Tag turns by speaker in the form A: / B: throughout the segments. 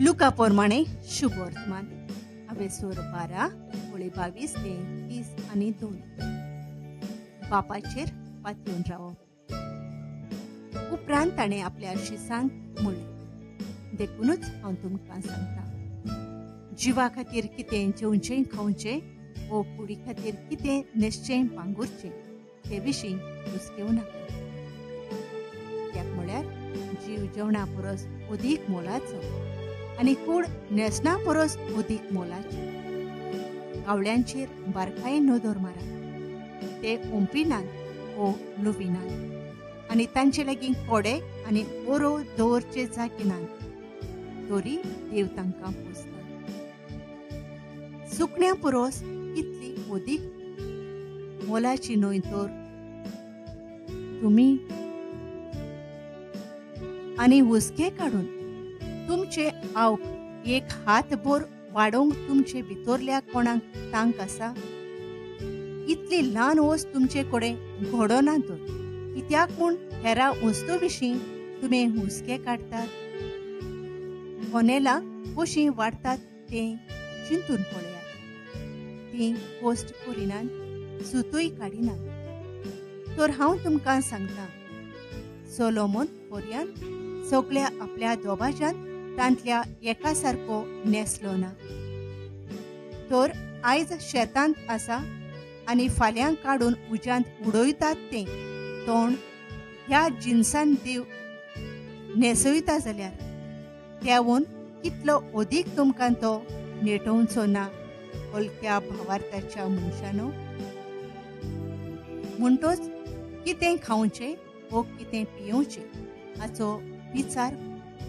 A: लुका प्रमाणे शुभ वर्तमान अवेसूर 12 ओळी 22 ते 30 आनी 2. बापाचेर पातयेवन रावप. उपरांत ताणें आपल्या शिसांक म्हणलें, देखूनच हांव तुमकां सांगता, जिवा खातीर कितें जेवचें खावचें वो कुडी खातीर कितें न्हेसचें पांगुरचें ते विशीं हुस्केवं नाका. कित्याक म्हळ्यार जीव जेवणा परस अदीक मोलाचो आनी कूड न्हेसणा परस अदीक मोलाची. कावळ्यांचेर बारकायेन नदर मारात, ते ओंपिनात वो लुविनात आनी तांचे लागीं कोडे आनी ओरो दवरचे जागे नात, तरी देव तांकां पोसता. सुकण्या परस कितली अदीक मोलाची न्हय तर तुमी? आनी हुस्के काडून तुमचे आवक एक हात भर वाडोवंक तुमचे भितरल्या कोणाक तांक आसा? इतली ल्हान वस्त तुमचे कडेन घडना तर कित्याक म्हूण हेरा वस्तू विशीं तुमी हुस्के काडटात? कोनेलां कशीं वाडटात तें चिंतून पळयात. तीं कश्ट करिनात, सुतूय काडिनात. तर हांव तुमकां सांगता, सोलोमन पर्यान सगळ्या आपल्या दोबाज्यान तांतल्या एका सारको न्हेसलो ना. तर आयज शेतांत आसा आनी फाल्यां काडून उज्यांत उडयतात तें तोंड ह्या जिनसान देव न्हेसयता जाल्यार त्यावून कितलो अदीक तुमकां तो नेटोवचो ना, हलक्या भावार्थाच्या मनशानो? म्हणटोच कितें खावचें वो कितें पियोवचें हाचो विचार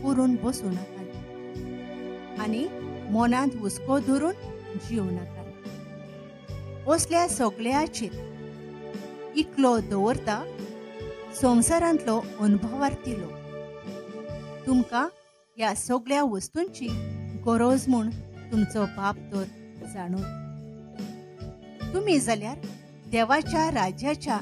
A: करून बसूं नाकात आनी मनांत हुस्को धरून जिवं नाकात. असल्या सगळ्याचेर इकलो दवरता संवसारांतलो अनुभवार्थी लोक. तुमकां ह्या सगळ्या वस्तूंची गरज म्हूण तुमचो बाप तर जाणून. तुमी जाल्यार देवाच्या राज्याच्या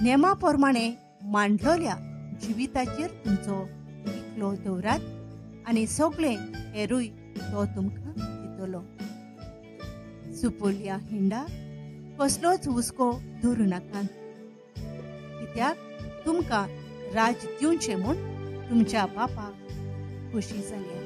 A: नेमा प्रमाणे मांडलेल्या जिविताचेर तुमचो इकलो दवरात आनी सगळें हेरूय तो तुमकां दितलो. सुपुल्ल्या हिंडा कसलोच हुस्को धरूं नाकात, कित्याक तुमकां राज दिवचें म्हूण तुमच्या बापाक खोशी जाल्या.